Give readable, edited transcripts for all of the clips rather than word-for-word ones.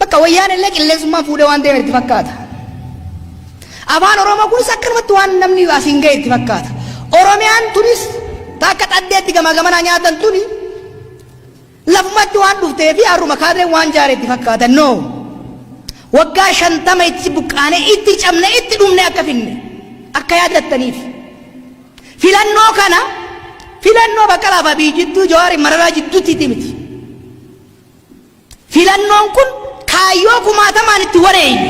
Bakka wayyaan illee qilleensummaan fuudhee waan deeme itti fakkaata. Afaan Oromoo kunis akkanumatti waan namni asiin ga'e itti fakkaata. Oromiyaan tunis takka xaddeetti gamaa gamanaa nyaatan tuni lafumatti waan dhuftee fi har'uma kaadreen waan jaare itti fakkaata. No. Waggaa 50 itti buqqaane, itti cabne, itti dhumne akka finne akka yaadattaniif. Filannoo kana filannoo Baqqalaa fi Abiy jidduu, Jawaar Mararaa jidduutti miti. Filannoon kun kaayyoo kumaatamaan itti wareeyne,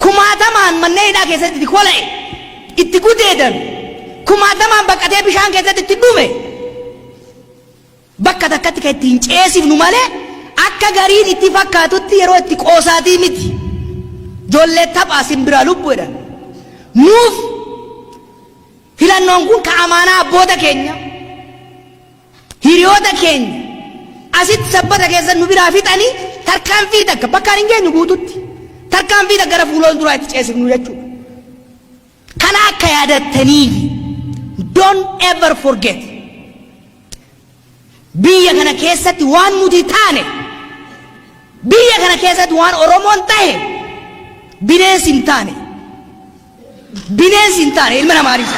kumaatamaan manneen hidhaa keessatti itti kola'e, itti gudeedame, kumaatamaan baqatee bishaan keessatti itti dhume, bakka takkatti kan ittiin ceesifnu malee akka gariin itti fakkaatutti yeroo itti qoosaatii miti. Ijoollee taphaa simbiraa lubbuu jedhan. Nuuf filannoon kun ka amaanaa abboota keenya, hiriyoota keenya asitti sabbata keessa nu biraa fixanii tarkaanfii takka bakkaan hin geenyu guututti tarkaanfii takka gara fuula duraa itti ceesifnu jechuudha. Kana akka yaadattaniif, don't ever forget. Biyya kana keessatti waan nuti taane, biyya kana keessatti waan Oromoon tahe bineensi hin taane. Bineensi hin taane ilma namaanis.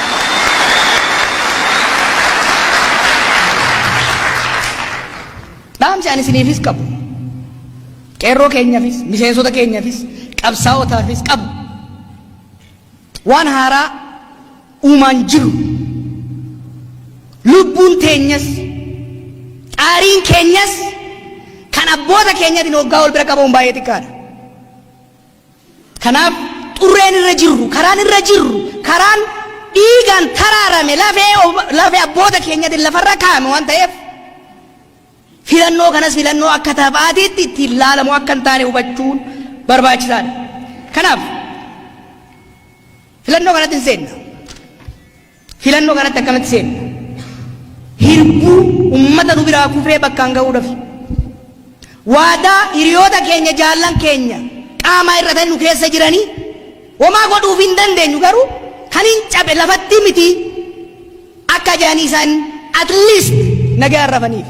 Dhaamsi ani isiniifis qabu, qeerroo keenyafis, miseensota keenyafis, qabsaa'otaafis qabu, waan haaraa uumaan jiru. Lubbuun teenyas, xaariin keenyas kan abboota keenyatiin hoggaa wal bira qabamuun baay'ee xiqqaadha. Kanaaf xurreen irra jirru, karaan irra jirru, karaan dhiigaan taraarame lafee abboota keenyatiin lafarra kaa'ame waan ta'eef, filannoo kanas filannoo akka taphaatiitti ittiin laalamu akka hin taane hubachuun barbaachisaadha. Kanaaf filannoo kanatti hin seenna. Filannoo kanatti akkamatti seenna? Hirbuu ummata nu biraa kufee bakkaan ga'uudhaaf. Waadaa hiriyoota keenya, jaallan keenya qaamaa irra nu keessa jiranii homaa godhuuf hin dandeenyu, garuu kan hin cabe lafatti miti akka jedhanii isaan at least nagaa rafaniif.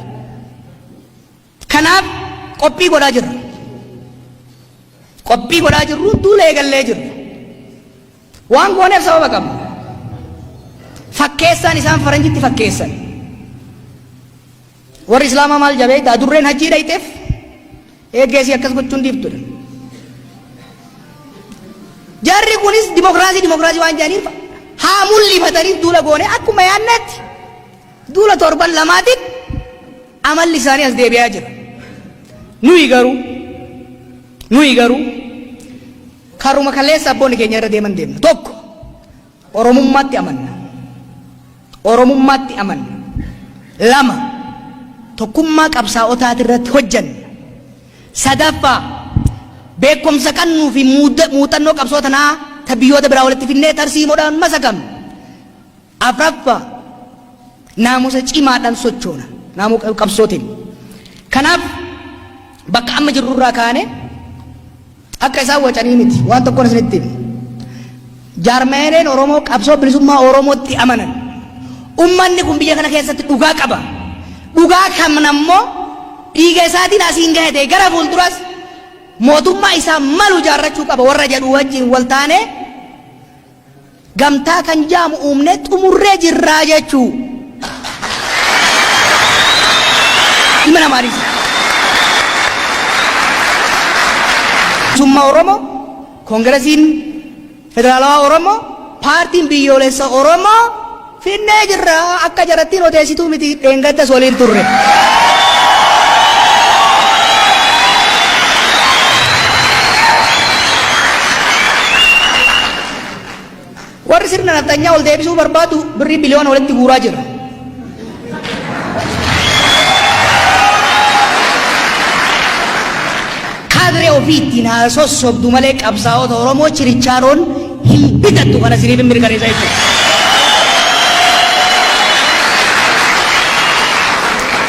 Kanaaf qophii godhaa jirra. Qophii godhaa jirru, duula eegallee jirra. Waan gooneef sababa qabna. Fakkeessaan isaan faranjitti fakkeessan. Warri Islaamaa maal jabeeyta? Adurreen hajjii dhayxeef eeggeesii akkas gochuun diiftudha. Jarri kunis dimokiraasii dimokiraasii waan jedhaniif haa mul'ifataniif duula goone. Akkuma yaadnetti duula torban lamaatiin amalli isaanii as deebi'aa jira. Nuyi garuu karuma kaleessa abboonni keenya irra deeman deemna. Tokko, Oromummaatti amanna. Oromummaatti amanna. Lama, tokkummaa qabsaa'otaati irratti hojjanna. Sadaffaa, beekumsa qannuu fi muuxannoo qabsoo tanaa ta biyyoota biraa walitti finnee tarsiimoodhaan masakamna. Afraffaa, naamusa cimaadhaan sochoona. Naamusa qabsootiin. Kanaaf bakka amma jirru irraa kaane akka isaan wacanii miti. Waan tokkoon isinitti hima. Jaarmaaleen Oromoo qabsoo bilisummaa Oromootti amanan. Ummanni kun biyya kana keessatti dhugaa qaba. Dhugaa kan ammoo dhiiga isaatiin asiin gahe ta'e gara fuulduras mootummaa isaa malu ijaarrachuu qaba warra jedhu wajjin wal taanee gamtaa kan jaamu uumnee xumurree jirraa jechuu. Ilma namaanis. Bilisummaa Oromoo, Koongiresiin Federaalawaa Oromoo, Paartiin Biyyoolessa Oromoo finnee jirra. Akka jarattiin odeessituu miti, dheengaddas waliin turre. Warri sirna nafxanyaa ol deebisuu barbaadu birrii biliyoona walitti guuraa jira. Kaadiree ofii ittiin haa sossobdu malee qabsaa'ota Oromoo chirichaaroon hin bitattu, kana isiniif hin mirkaneessa jechuudha.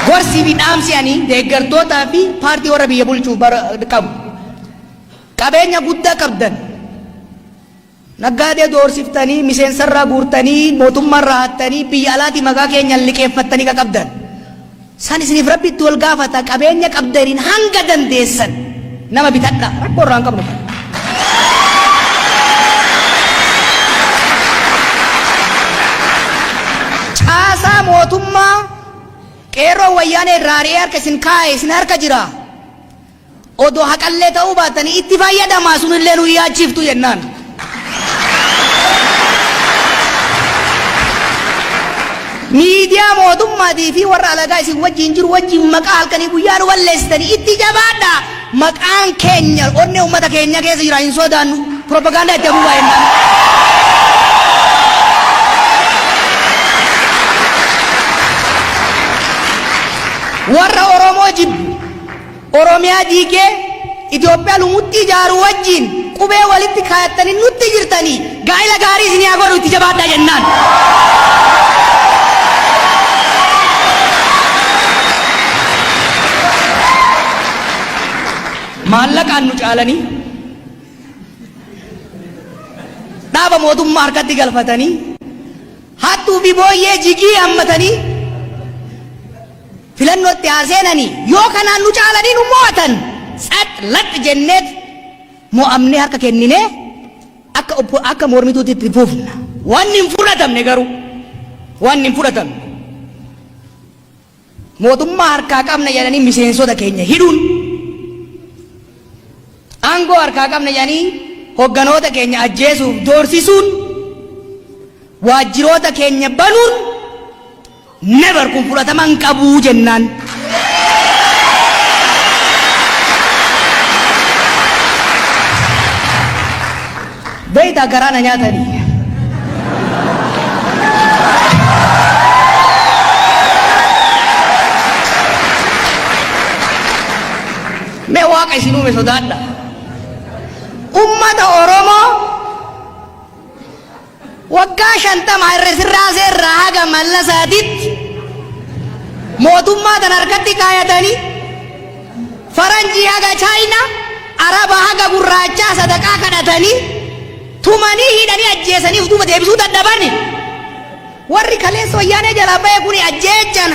Gorsii fi dhaamsi ani deeggartootaa fi paartii warra biyya bulchuuf qabu. Qabeenya guddaa qabdan. Naggaadee doorsiftanii, miseensarraa guurtanii, mootummaarraa hattanii, biyya alaatii maqaa keenyaan liqeeffattanii qaqabdan. San isiniif Rabbi itti wal gaafata. Qabeenya qabdaniin hanga dandeessan. Nama bitadhaa. Rakkoo irraa hin qabnu kana. Caasaa mootummaa qeerroon wayyaanee irraa ari'ee harka isin kaa'e isin harka jira. Odoo haqallee ta'uu baattanii itti fayyadamaa sunillee nu yaachiftu jennaan. Miidiyaa mootummaatii fi warra alagaa isin wajjin jiru wajjin maqaa halkanii guyyaa nu balleessitanii itti jabaadhaa. Maqaan keenya onnee uummata keenya keessa jira hin sodaannu propagaandaa itti afuufaa jennaan. Warra Oromoo jibbu Oromiyaa diigee Itoophiyaa lumuxxii ijaaru wajjin qubee walitti kaayattanii nutti jirtanii gaa'ila gaarii isinii haa godhu itti jabaadhaa jennaan. Maallaqaan nu caalanii dhaaba mootummaa harkatti galfatanii hattuu fi booyyee jigii hammatanii Filannootti haa seenanii yoo kanaan nu caalanii nu mo'atan tsax lax jenneet mo'amnee harka kenninee akka obbo akka mormituutti itti fufna. Wanni hin fudhatamne garuu wanni hin fudhatamne mootummaa harkaa qabna jedhanii miseensota keenya hidhuun aangoo harkaa qabna jedhanii hogganoota keenya ajjeesuuf doorsisuun waajjiroota keenya banuun Never kun fudhatama hin qabuu jennaan. Beeytaa garaa na nyaatanii. Mee waaqa isin uume sodaadha. Ummata Oromoo Waggaa 50 Haayilesirraasee irraa haga Mallasaatitti mootummaa tana harkatti kaayatanii faranjii haga Chaayinaa, Araba haga gurraachaa sadaqaa kadhatanii tumanii hidhanii ajjeesanii of duuba deebisuu dadhabani. Warri kaleessa wayyaanee jalaa bahe kuni ajjeechaan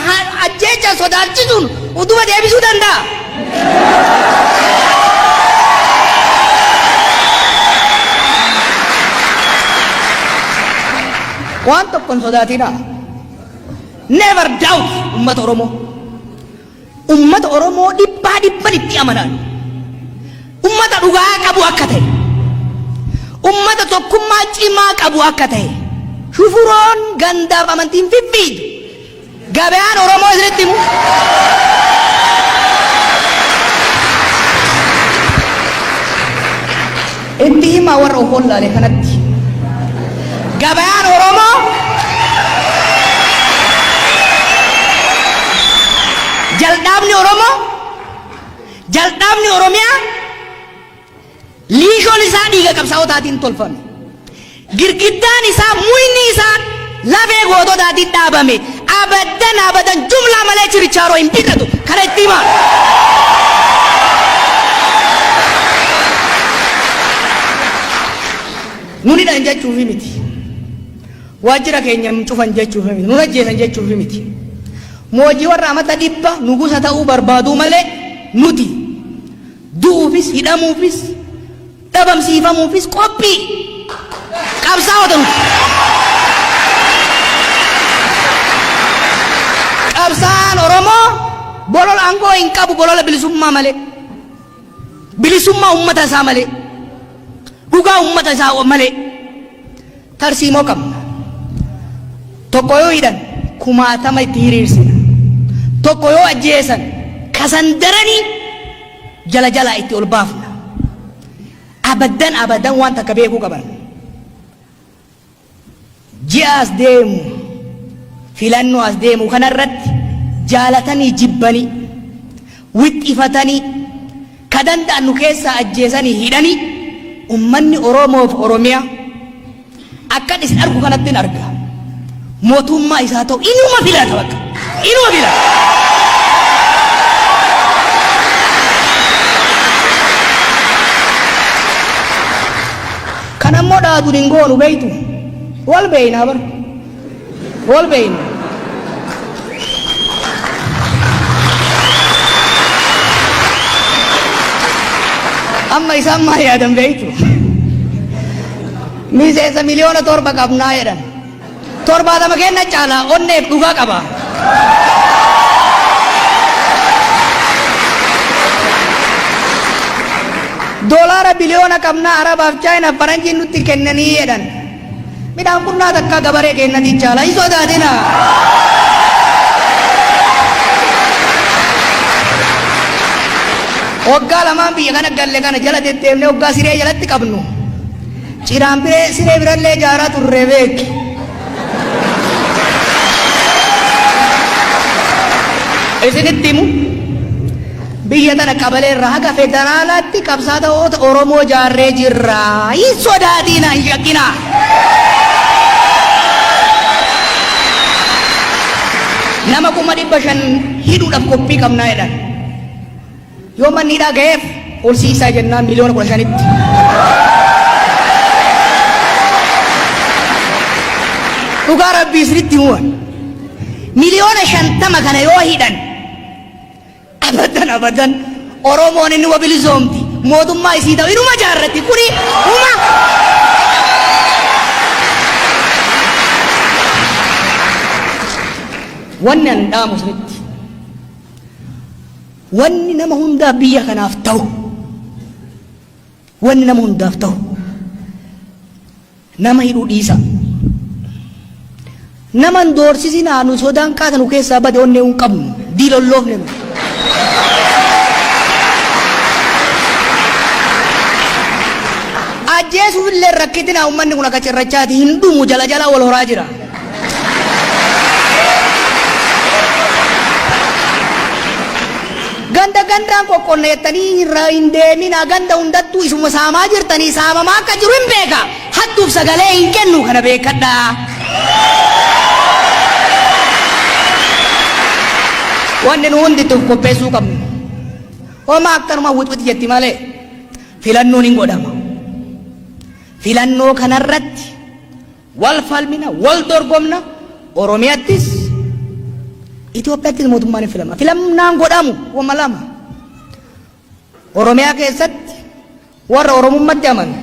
ajjeechaan sodaachisuun of duuba deebisuu danda'a. Waan tokko hin sodaatinaa. Never doubt ummata Oromoo. Ummata Oromoo dhibbaa dhibban itti amanaan. Ummata dhugaa qabu akka ta'e. Ummata tokkummaa cimaa qabu akka ta'e. Shufuroon gandaaf amantiin fiffiidu. Gabayaan Oromoo isinitti himu. Itti himaa warra of wallaale kanatti. Gabayaan Oromoo jaldhaabni Oromoo jaldhaabni Oromiyaa liishoon isaa dhiiga qabsaa'otaatiin tolfame. Girgiddaan isaa muyni isaa lafee goototaatiin dhaabame. Abaddan abadan jumlaa malee chirichaaroo hin bitatu. Kana itti himaa. Nun hidhan jechuufi miti. Waajjira keenya hin cufan jechuufi miti. Nun ajjeesan jechuufi miti. Moojii warra amata dhibba nugusa ta'uu barbaaduu malee nuti du'uufis hidhamuufis dhabamsiifamuufis qophii qabsaa'ota nuti. Qabsaa'aan Oromoo bolola aangoo hin qabu bolola bilisummaa malee. Bilisummaa uummata isaa malee. Dhugaa uummata isaa malee. Tarsiimoo qabna. Tokko yoo hidhan kumaatama itti hiriirsina. Tokko yoo ajjeesan kasan daranii jala jalaa itti ol baafna. Abaddan abadan waan takka beekuu qaban. Ji'a as deemu filannoo as deemu kanarratti jaalatanii jibbanii wixxifatanii ka danda'an nu keessaa ajjeesanii hidhanii ummanni Oromoof Oromiyaa akkan isin argu kanatti hin arga. Mootummaa isaa ta'u inuma filata bakka. Inuma filata. Kan ammoo dhaadun hin goonu beeytu. Wal beeynaa bar. Wal beeyna. Amma isaan maal yaadan beektu? Miseensa 7 miliyoona qabnaa jedhan. 70 kenna caalaa onneef dhugaa qaba. Doolaara biliyoona qabnaa, Arabaaf, Chaayinaaf, faranjiin nutti kennanii jedhan. Midhaan qunnaa takka gabaree kennati caala, hin sodaatina. Waggaa lamaan biyya kana galle kana jala deddeemnee waggaa siree jalatti qabnu. Ciraan biree siree birallee ijaaraa turre beeki. Isinitti himu, biyya tana qabalee irraa haga federaalaatti qabsaa'ota Oromoo jaarree jirra. Hin sodaatina, hin shakkinaa. Nama 500,000 hidhuudhaaf qophii qabnaa jedhan. Yoo manni hidhaa ga'eef horsiisaa jennaan 15 miliyoonatti. Dhugaa Rabbii isinitti himuun, 50 miliyoona kana yoo hidhan, abadan abadan Oromoon inni wabilisoomti, mootummaa isii ta'u inuma jaarratti. Kuni huma. Wanni an dhaamu isinitti, wanni nama hundaaf biyya kanaaf ta'u, wanni nama hundaaf ta'u, nama hidhuu dhiisa. Nama hin doorsisinaa. Nu sodaan kaata nu keessaa bade, onnee hin qabnu, diilolloofne nu. Ajjeesuuf illee rakkitinaa. Uummanni kun akka cirrachaati hin dhumu, jala jala wal horaa jira. Ganda gandaan qoqqoonna jettanii irra hin deeminaa. Ganda hundattuu isuma saamaa jirtanii, saamamaa akka jiru hin beeka. Hattuuf sagalee hin kennu, kana beekadhaa. Wanni nu hundi itti of qopheessuu qabnu, homaa akkanuma wixwix jetti malee, filannoon hin godhama. Filannoo kanarratti wal falmina, wal dorgomna. Oromiyattis Itoophiyaattis mootummaan hin filama. Filannaan godhamu wama lama. Oromiyaa keessatti warra Oromummatti amanu.